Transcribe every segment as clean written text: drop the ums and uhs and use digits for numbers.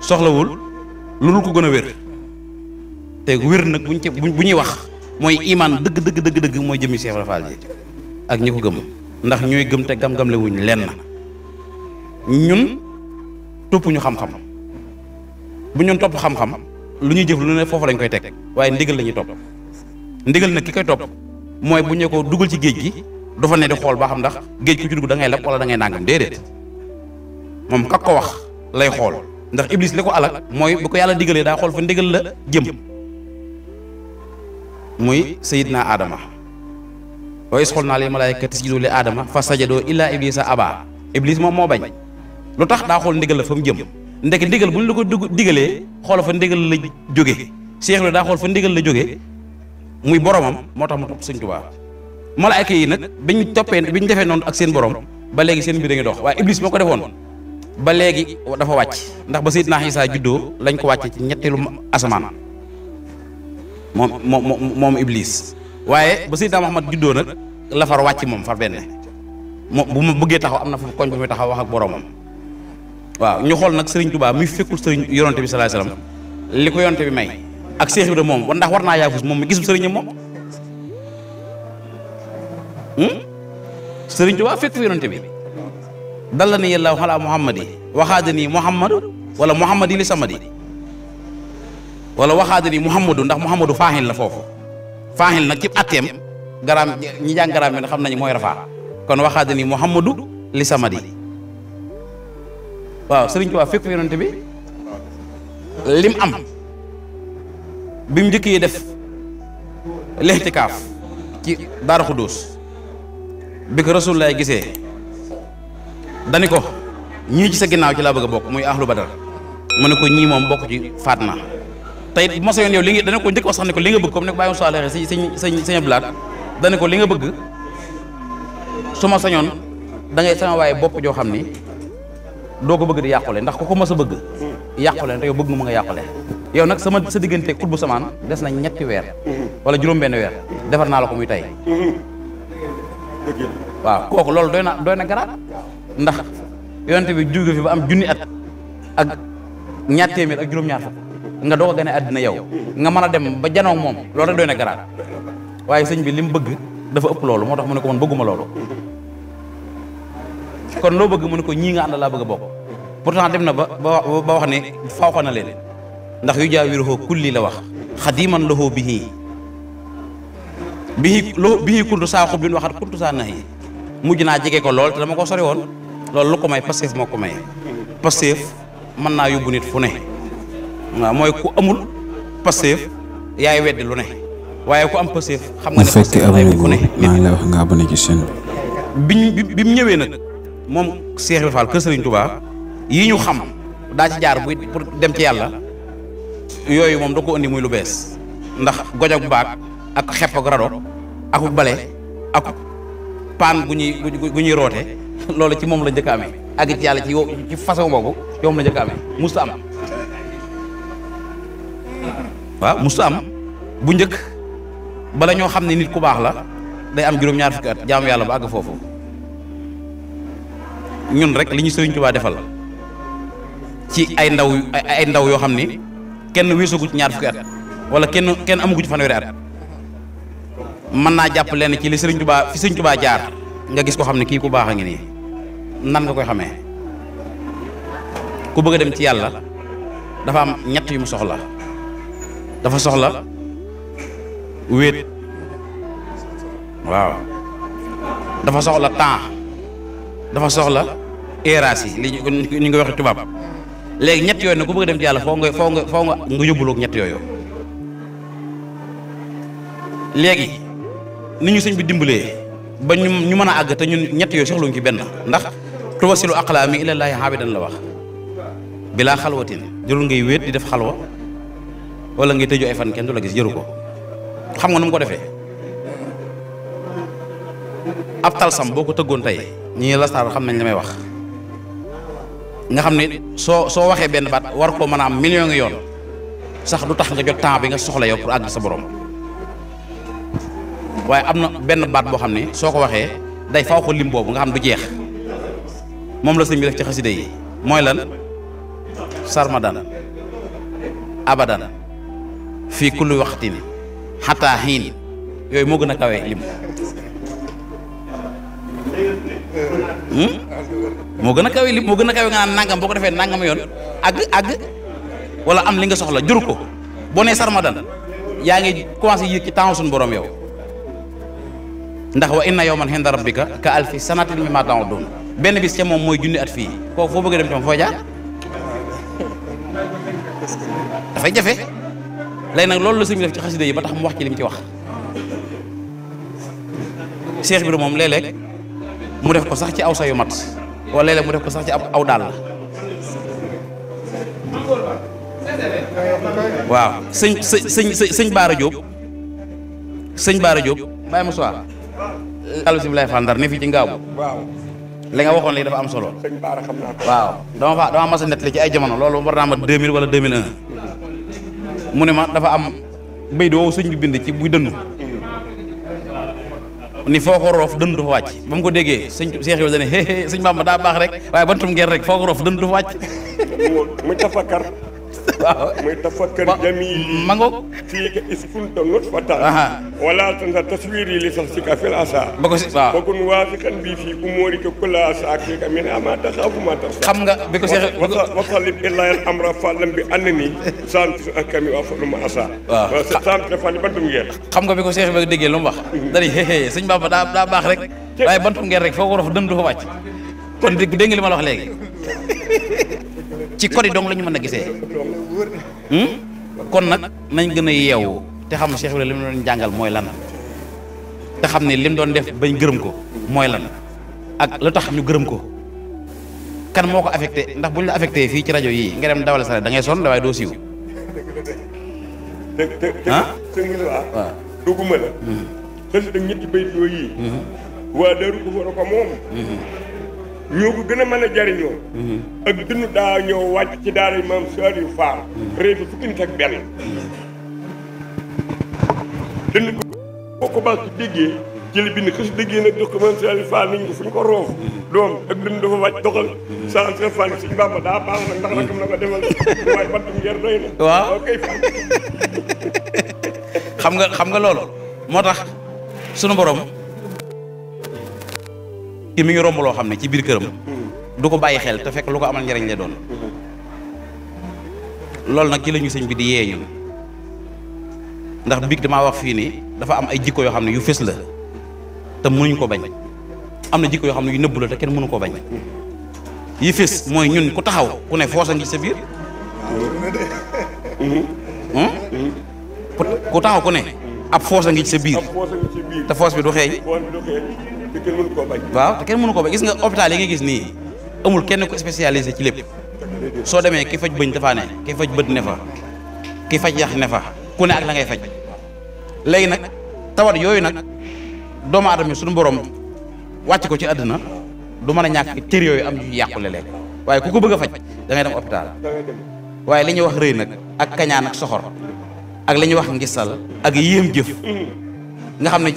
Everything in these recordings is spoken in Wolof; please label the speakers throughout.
Speaker 1: soxlawul lu ko gën a wér te wér nag bu ñuy wax mooy iman dëgg mooy jëmi Cheikh Ibra Fall ji ak ñi ko gëm ndax ñooy gëm te gam-gam le wuñ lenn ñun topp ñu xam-xam bu ñun topp xam-xam lu ñuy jëf lu ne foofu lañ koy teg waaye ndigal la ñuy topp ndigal nag ki koy topp mooy bu ñu ko dugal ci géej gi du fa ne di xool ba xam ndax géej ku ci dugg da ngay lab wala da ngay nangam déedéet moom kak ko wax lay xool ndax iblis li ko alak mooy bu ko yàlla digalee daa xool fa ndigal la jëm muy sayidna Adama wa is xool naa li malaayikati isjudu li Adama fa sajadoo illa iblisa aba iblis moom moo bañ lu tax daa xool ndigal la fa mu jëm ndek ndigal bu ñu la ko digalee xool fa ndigal la jóge Cheikh la daa xool fa ndigal la jóge muy boromam moo tax mu topp Sëñ Tuubaa malaayka yi nag biñ defee noonu ak seen borom ba léegi seen mbir a ngi dox waaye iblis moo ko defoon ba léegi dafa wàcc ndax ba Seydina Isaa juddoo lañ ko wàcce ci ñetteelu asamaan moom iblis waaye ba Seydina Muhammad juddoo nag la far wàcc moom far benn bu ma bëggee taxaw am na fu koñ bu muy taxaw wax ak boromam waaw ñu xool nag Serigne Touba muy fekkul Serigne yonante bi sallallahu alayhi wasallam li ko yonante bi may ak Cheikh Ibra moom ndax war naa yaafus moom mi gisul Serigne moom Serigne Touba fekk fi yonante bi dalla ni yàlla xalaa muhammadi waxaada nii muhammadu wala muhammadi li samadi wala waxaada nii muhammadu ndax muhammadu faaxil la foofu faaxil nag ci atteem garaam ñi jàng garaam bi xam nañu mooy rafaa kon waxaada nii muhammadu li samadi waaw Sëriñ Tuubaa fekk fi yonante bi lim am bi mu njëkkee def lextikaaf ci Daaru Xudoos bi ko Rasulullah gisee dani ko ñii ci sa ginnaaw ci laa bëgg a bokk muy ahlu badar mu ne ko ñii moom bokk ci faat na tey bu ma sa yoon yow li nga dana ko njëkk wax sax ne ko li nga bëgg comme ne ko bàyyi mu saalexe sañ blaat dana ko li nga bëgg su ma sañoon da ngay sama waaye bopp joo xam ni doo ko bëgg di yàqule ndax ku ko mas a bëgg yàqule te yow bëgg nga ma nga yàqule yow nag sa diggante xut bu samaan des na ñetti weer wala juróom-benn weer defar naa la ko muy tey waaw kooku loolu doy na garaat ndax yonent bi jóge fi ba am junni at ak ñaar téeméer ak juróom-ñaar fukk nga doog a gane àddina yow nga mën a dem ba janoog moom loolu rek doy na garaat waaye sëñ bi li mu bëgg dafa ëpp loolu moo tax mu ne ko man bëgguma loolu kon loo bëgg mu ne ko ñii nga ànd laa bëgg a bokk pourtant dem na ba wax ne fawxa na leen ndax yu jaawiruhu kulli la wax xadiman lahu bihi kuntu saa xub bin waxat kuntu saa nahi mujj naa jege ko lool te dama ko sori woon loolu lu ko may Pastef moo ko may Pastef mën naa yóbbu nit fu ne waaw mooy ku amul Pastef yaay weddi lu ne waaye ku am Pastef xam nga ne Pastef mën naa yóbbu fu ne
Speaker 2: maa ngi lay wax nga abonné ci chaîne
Speaker 1: bi mu ñëwee nag moom Cheikh Ibra Fall kër Serigne Touba yi ñu xam daa ci jaar buy pour dem ci yàlla yooyu moom da ko indi muy lu bees ndax gojog baag ak xepp ak rado ak bale ak paan gu ñuy roote loolu ci moom la njëkk a amee ak ci yàlla ci façon boobu yow moom la njëkk a amee musta am waaw musta am bu njëkk bala ñoo xam ne nit ku baax la day am juróom-ñaar fukki at jaamu yàlla ba àgg foofu ñun rek li ñu Sëriñ Tuubaa defal ci ay ndaw yoo xam ni kenn weesagu ci ñaar fukki at wala kenn amugu ci fanweeri at mën naa jàpp leen ci li Sëriñ Tuubaa fi Sëriñ Tuubaa jaar nga gis ko xam ne kii ku baax a ngi nii nan nga koy xamee ku bëgg a dem ci yàlla dafa am ñett yu mu soxla dafa soxla wéet waaw dafa soxla temps dafa soxla eraas yi li ñu ngi waxe tubaab léegi ñett yooyu nag ku bëgg a dem ci yàlla foo nga yóbbuloog ñett yooyu léegi ni ñu sëñ bi dimbalee ba ñu mën a àgg te ñun ñett yooyu soxluñ ci benn ndax tuwasilu aqlaami ilallaahi haabidan la wax bilaa xalwatin jërul ngay wéet di def xalwa wala ngay tëju ay fan kenn du la gis jëru ko xam nga nu mu ko defee ab talsam boo ko tëggoon tey ñii la saar xam nañ la may wax nga xam ne soo waxee benn baat war koo mën a am million ngi yoon sax du tax nga jot temps bi nga soxla yow pour àgg sa borom waaye am na benn baat boo xam ne soo ko waxee day faw ko lim boobu nga xam du jeex moom la sëñ bi def ci xasida yi mooy lan sarmadan abadan fii kulli waxtin xataa xiin yooyu moo gën a kawe lim moo gën a kawe lim moo gën a kawe nga naan nangam boo ko defee nangam yoon àgg wala am li nga soxla jur ko boo nee sarmadan yaa ngi commencé yëg ci temps suñu borom yow ndax wa inna yawman inda rabbika ka alfi sanatin mimma ta'udun benn bis ca moom mooy junni at fii kooku foo bëgg a dem ci moom foo jaar dafay jafe léegi nag loolu la sëñ bi def ci xasida yi ba tax mu wax ci li mu ci wax Cheikh Ibra moom léeg-léeg mu def ko sax ci aw sayu mat wala léeg-léeg mu def ko sax ci aw daal la waaw sëñ Baara Diop bàyyi ma soir allo si lay fandar ne fii ci ngaabu li nga waxoon léegi dafa am solo waaw dama mas a nettali ci ay jamono loolu war naa ma 2000 wala 2001 mu ne ma dafa am béy di woowu sëñ bi bind ci buy dënnu ni foo ko roof dënnu dafa wàcc ba mu ko déggee sëñ Cheikh yow dane hé sëñ Bamba daa baax rek waaye bantum ngeen rek foo ko roof dënnu dafa wàcc
Speaker 3: muy tafakkar
Speaker 1: waaw
Speaker 3: muy tafakkar jamili
Speaker 1: ma ngoog
Speaker 3: fii ka isfunta nutfatan wala tansa taswiri li sax si ka fil asa
Speaker 1: ba ko si waaw
Speaker 3: bokun waafiqan bi fii ku móori ka kula asa kii ka min ama taxaafu ma tax
Speaker 1: xam nga bi ko Cheikh
Speaker 3: wasalib illayal amra fallam bi ànd ni sant akami wa falu ma asa
Speaker 1: waaw
Speaker 3: sant dafa ni bantum ngeen
Speaker 1: xam nga bi ko Cheikh ba déggee lu mu wax dani hé sëñ Bamba daa baax rek waaye bantum ngeen rek foo ko roof dënnu dafa wàcc kon dégg nga li ma la wax léegi ci kori dong la ñu mën a gisee kon nag nañ gën a yeewu te xam ne Cheikh Ibrahima li mu doon jàngal mooy lan te xam ne li mu doon def bañ gërëm ko mooy lan ak lu tax ñu gërëm ko kan moo ko affecté ndax buñ la affecté fii ci rajo yii nga dem dawal sa da ngay sonn waaye doo siiw
Speaker 3: ah sëñ bi waaw duguma la xëy na ñetti bayt yooyu waa daru ko war a ko moom ñoo ko gën a mën a jariñoo ak dund daa ñëw wàcc ci daara maam Saliou Fall réew fi fukki nit ak benn dënn ko boo ko baax ci déggee ci la bind xës déggee nag jox ko maam Saliou Fall niñ ko fu ñu ko roof doom ak dund dafa wàcc doxal san sa Fall si Bamba daa baax nag ndax rakam na ko defal waaye battum ngeer doy na
Speaker 1: waaw
Speaker 3: kay Fall
Speaker 1: xam nga loolu moo tax sunu borom ki mi ngi romb loo xam ne ci biir këram du ko bàyyi xel te fekk lu ko amal njariñ lay doon loolu nag ci la ñu sëñ bi di yee ñun ndax biig damaa wax fii ni dafa am ay jikko yoo xam ne yu fës la te mënuñ ko bañ am na jikko yoo xam ne yu nëbb la te kenn mënu ko bañ yi fës mooy ñun ku taxaw ku ne foos a ngi sa biir ku taxaw ku ne ab foos a ngi ci sa biir te foos bi du xeeñ
Speaker 3: te kenn mënu koo bañ
Speaker 1: waaw te kenn mënu ko bañ gis nga hôpital yi nga gis nii amul kenn ko spécialisé ci lépp soo demee ki faj bëñ dafaa ne ki faj bët ne fa ki faj yax ne fa ku ne ak la ngay faj léegi nag tawat yooyu nag doomu aadama suñu borom wàcc ko ci àdduna du mën a ñàkk cër yooyu am ñu yàqu léeg-léeg waaye ku ko bëgg a faj da ngay dem hôpital waaye li ñuy wax rëy nag ak kañaan ak soxor ak li ñuy wax ngistal ak yéem jëf nga xam ne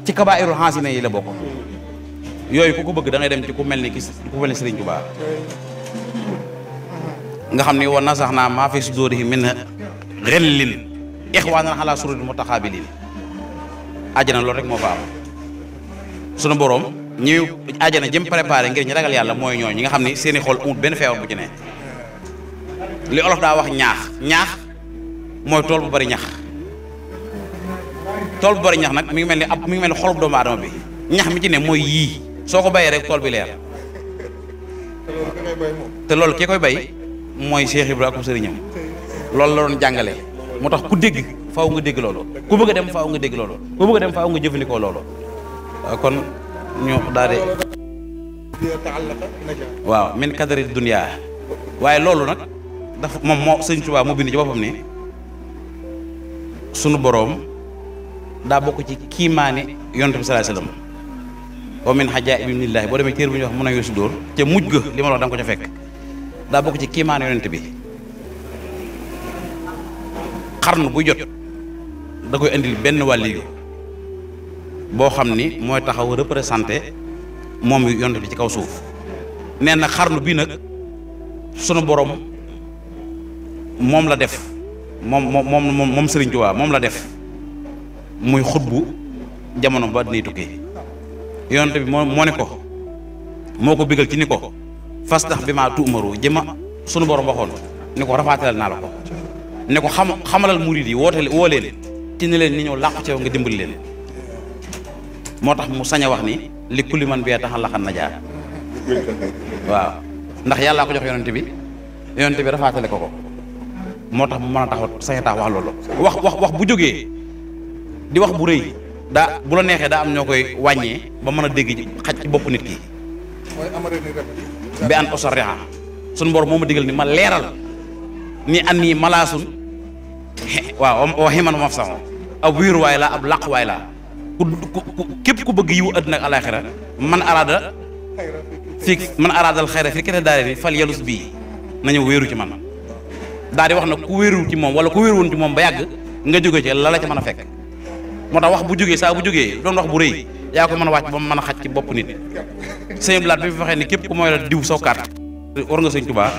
Speaker 1: ci kabaa'irul xaasina yi la bokk yooyu ku ko bëgg da ngay dem ci ku mel ni Serigne Touba nga xam ni wa nasaxnaa maa fi suduurihim min ghillin ixwaanan alaa sururin mutaqaabiliin àjjana loolu rek moo fa am sunu borom ñi àjjana jëm préparé ngir ñu ragal yàlla mooy ñooñu ñi nga xam ni seeni xol amul benn feebar bu ci ne li olof daa wax ñaax mooy tool bu bari ñax tool bu bari ñax nag mi ngi mel ni xolub doomu aadama bi ñax mi ci ne mooy yii soo ko bayee rek tool bi leer te loolu ki koy bay mooy Cheikh Ibrahima ak sëriñam loolu la doon jàngale moo tax ku dégg faaw nga dégg loolu ku bëgg a dem faaw nga dégg loolu ku bëgg a dem faaw nga jëfandikoo loolu kon ñu daal di waaw min kadari dunya waaye loolu nag dafa moom moo sëñ Tuubaa mu bind ci boppam ni sunu boroom daa bokk ci kiimaani yonent bi sallallahu alayhi wasallam wa min ajaa'ibillahi boo demee téer bu ñuy wax mën a yosu dóor ca mujj ga li ma la wax da nga ko ca fekk daa bokk ci kiimaani yonent bi xarnu buy jot da koy indil benn wàlliyu boo xam ni mooy taxaw représenté moom yonent bi ci kaw suuf nee na xarnu bii nag sunu borom moom la def moom Sëriñ Tuubaa moom la def muy xutbu jamono ba dinay tukkee yonent bi moo ne ko moo ko bigal ci ni ko fastax bi maa tuumaru jëma sunu borom waxoon ni ko rafaatalal naa la ko ne ko xamalal murid yi woo leen ci ne leen ni ñëw làqu ci yow nga dimbali leen moo tax mu sañ a wax ni li kulli man bee taxal laxan na jaar waaw ndax yàllaa ko jox yonent bi rafaatale ko moo tax mu mën a taxaw sañ a tax wax loolu wax bu jógee di wax bu rëy daa bu la neexee daa am ñoo koy wàññee ba mën a dégg xaj ci bopp nit ki bi an osariha suñu borom moo ma digal ni ma leeral ni an nii malaasun waaw wa ximan maf saxo ab wéeruwaay laa ab làquwaay laa képp ku bëgg yiwu àddina ak alaaxira man araadal xayra fi kete daare ni fal yalus bii nañu wéeru ci man daal di wax na ku wéeru ci moom wala ku wéeru woon ci moom ba yàgg nga jóge ci la ca mën a fekk moo tax wax bu jógee saa bu jógee doon wax bu rëy yaa ko mën a wàcc ba mu mën a xaj ci bopp nit sëñ Blaat bi fi waxee ni képp ku mooy la diw saw carte war nga sëñ Tuubaa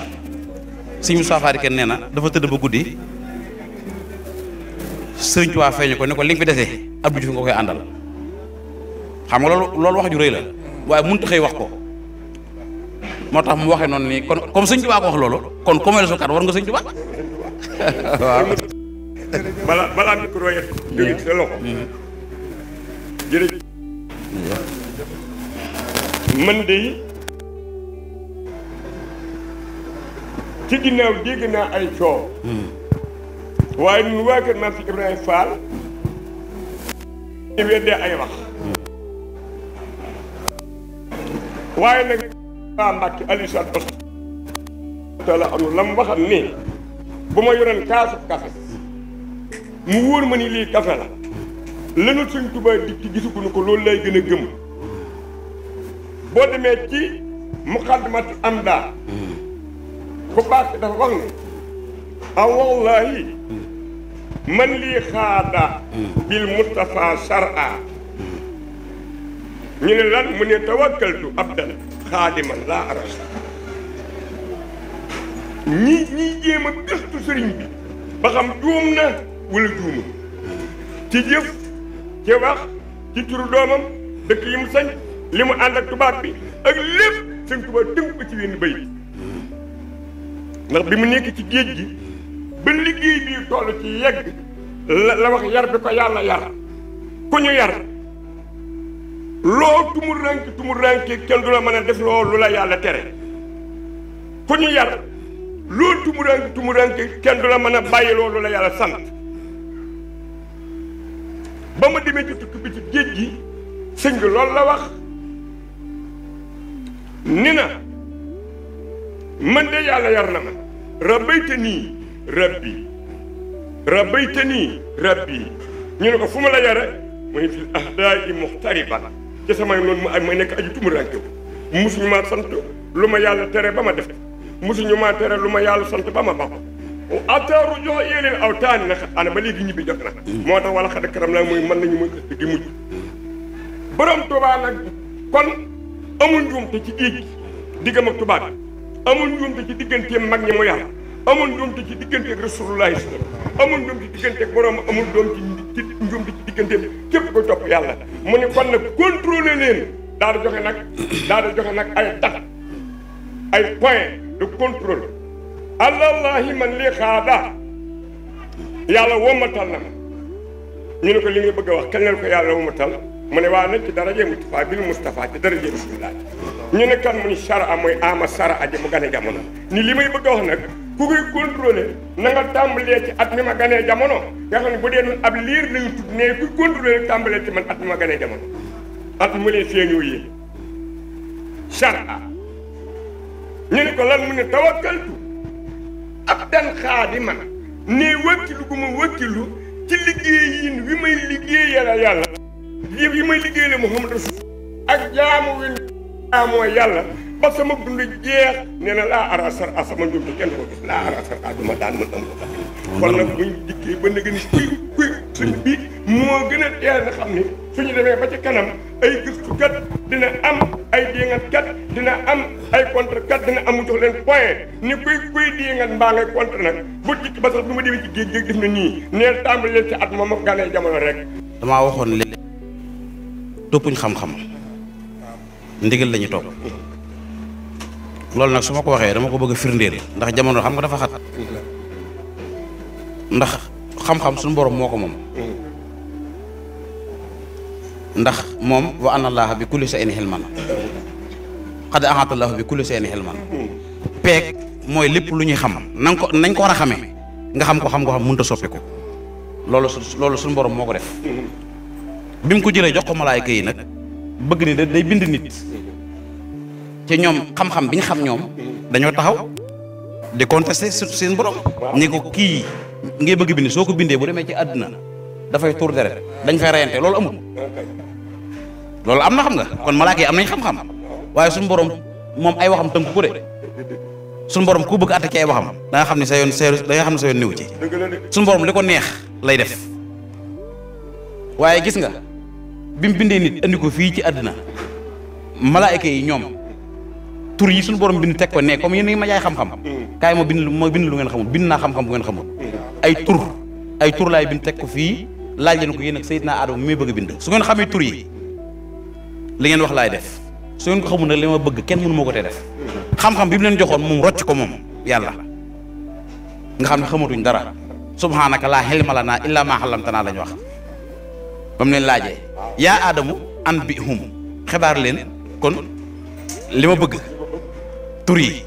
Speaker 1: sëñ Moussa Fadi kenn nee na dafa tëdd ba guddi sëñ Tuubaa feeñu ko ne ko li nga fi desee Abdou Diouf nga koy àndal xam nga loolu wax ju rëy la waaye mënut a xëy wax ko moo tax mu waxee noonu nii kon comme sëñ Tuubaa ko wax loolu kon ku mooy la saw carte war nga sëñ Tuubaa waaw
Speaker 3: balaa micro yi jóge ci sa loxo jërëjëf man de ci ginnaaw dégg naa ay coow waaye ñun waa kër Maam si Ibrahima Fall ñu weddee ay wax waaye nag waa Mbàkke Aliou Sall taala anu la mu waxam ni bu ma yoroon kaasu kafe mu wóor ma ni lii kafe la lanu Sëñ Tuubaa dikk gisuguñu ko loolu lay gën a gëm boo demee ci muqaddimatu amda ku baax dafa wax ne a wallahi man lii xaada bil Mustafa shar'a ñu ne lan mu ne tawakkaltu abdan xaadiman laa aras ñi jéem a gëstu sëriñ bi ba xam juum na wala juumu ci jëf ci wax ci turu doomam dëkk yi mu sañ li mu ànd ak tubaab bi ak lépp Sëñ Tuubaa tënk ko ci wenn bay ndax bi mu nekk ci géej gi ba liggéey bii toll ci yegg la wax yar bi ko yàlla yar ku ñu yar loo tumurànke kenn du la mën a def loolu la yàlla tere ku ñu yar loo tumurànke kenn du la mën a bàyyi loolu la yàlla sant ba ma demee ci tukki bi ci géej gi sëñ bi loolu la wax ni na man de yàlla yar na ma rabbaytanii rabbi ñu ne ko fu ma la yare muy fil ahdaai muxtariban ci samay noonu ma nekk aji tumurànke musuñu maa sant lu ma yàlla tere ba ma def musuñu maa tere lu ma yàlla sant ba ma bako ataaru jox yéeleen aw taani na xat ana ba léegi ñibbi jot na moo tax wala xada karam laa muy mën nañu muy xëst gi mujj borom Tuubaa nag kon amul njuumte ci géej gi diggam ak tubaab bi amul njuumte ci digganteem mag ñi mu yar amul njuumte ci digganteeg rasulullahi sallam amul njuumte ci digganteeg borom amul doom ci njuumte ci digganteem képp ko topp yàlla mu ne kon nag contrôlé leen daa da joxe nag ay date ay point de contrôle allallahi man lii xaada yàlla womatal na ma ñu ne ko li nga bëgg a wax kañ la ko yàlla womatal mu ne waa nag ci daraje Mustafa bil Mustafa ci daraje Rasulullah ñu ne kan mu ni shara mooy ama sara aji mu gane jamono ni li may bëgg a wax nag ku koy contrôlé na nga tàmbalee ci at mi ma ganee jamono nga xam ne bu dee nun ab liir lañu tudd ne kuy contrôlé rek tàmbalee ci man at mi ma ganee jamono at mu lee feeñoo yéen shara ñu ne ko lan mu ne tawakkaltu abdan xaadiman ne wakkilu gu ma wakkilu ci liggéeyin wi may liggéeyal yàlla wi may liggéeyal Muhammad Rasul ak jaamu wi jaamoo yàlla ba sama dund jeex nee na laa ara sar a sama njumte kenn du ko gis laa ara sar a duma daan mën am ko kon nag buñ dikkee ba nëgë ni kuy suñ bi moo gën a teel na xam ni suñu demee ba ci kanam ay gëstukat dina am ay diingatkat dina am ay contrekat dina am mu jox leen point ni kuy diingat mbaa ngay contre nag bu jikki ba sax bi ma demee ci géej géej def na nii neel tàmbali leen ci at moom ak ganee jamono rek.
Speaker 1: damaa waxoon léegi toppuñ xam-xam ndigal la ñu topp loolu nag su ma ko waxee dama ko bëgg a firndeel ndax jamono xam nga dafa xat ndax xam-xam suñu borom moo ko moom ndax moom wa anna allaaha bi kulli shay'in ilman qad ahata allaahu bi kulli shay'in ilman peeg mooy lépp lu ñuy xam nañ ko war a xamee nga xam ko mënut a soppiku loolu suñu borom moo ko def bi mu ko jëlee jox ko malaayka yi nag bëgg ni day bind nit ci ñoom xam-xam bi ñu xam ñoom dañoo taxaw di contester seen borom ni ko kii ngay bëgg bind soo ko bindee bu demee ci àdduna dafay tuur deret dañ fay reyante loolu amul loolu am na xam nga kon malaaka yi am nañ xam-xam waaye suñu borom moom ay waxam tënk ko de suñu borom ku bëgg atte ci ay waxam da nga xam ne sa yoon néew ci suñu borom li ko neex lay def waaye gis nga bi mu bindee nit andi ko fii ci àdduna malaaka yi ñoom tur yi suñu borom bind teg ko ne comme yéen ma jaay xam-xam kaay ma bind lu ngeen xamul bind naa xam-xam bu ngeen xamul ay tur laay bind teg ko fii laaj leen ko yéen ak Seydina Adama mi bëgg a bind su ngeen xamee tur yi li ngeen wax laay def su ngeen ko xamul nag li ma bëgg kenn mënu moo ko tee def xam-xam bi mu leen joxoon moom rocc ko moom yàlla nga xam ne xamatuñ dara subhaanaka laa ilma lanaa illaa maa allamtanaa lañ wax ba mu leen laajee yaa Adamu anbihum xibaar leen kon li ma bëgg tur yi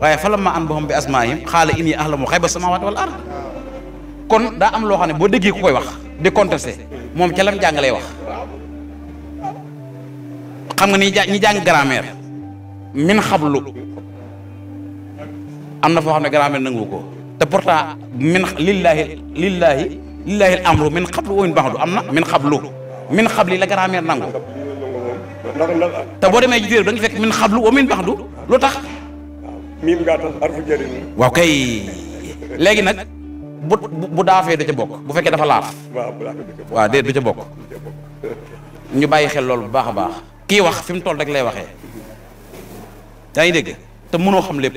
Speaker 1: waaye falammaa anbahum bi asmaa'ihim qaala innii a'lamu ghayba samaawaati wal ard kon daa am loo xam ne boo déggee ku koy wax di contesté moom ca lam jàng lay wax xam nga ñi jàng grammaire min xablu am na foo xam ne grammaire nangu ko te pourtant min lillahi amru min xablu wa min ba'du am na min xabli la grammaire nangu te boo demee ci téere da nga fekk min xablu wa min ba'du lu tax
Speaker 3: miim ngaa tax arfu jëriñ
Speaker 1: waaw kay léegi nag bu daafee du ca bokk bu fekkee dafa laaf waaw déet du ca bokk ñu bàyyi xel loolu bu baax a baax kii wax fi mu toll rek lay waxee yaa ngi dégg te mënoo xam lépp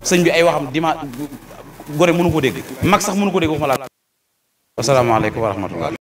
Speaker 1: sëñ bi ay waxam gore mënu ko dégg mag sax mënu ko dégg waxuma laa asalaamaaleykum wa rahmatullah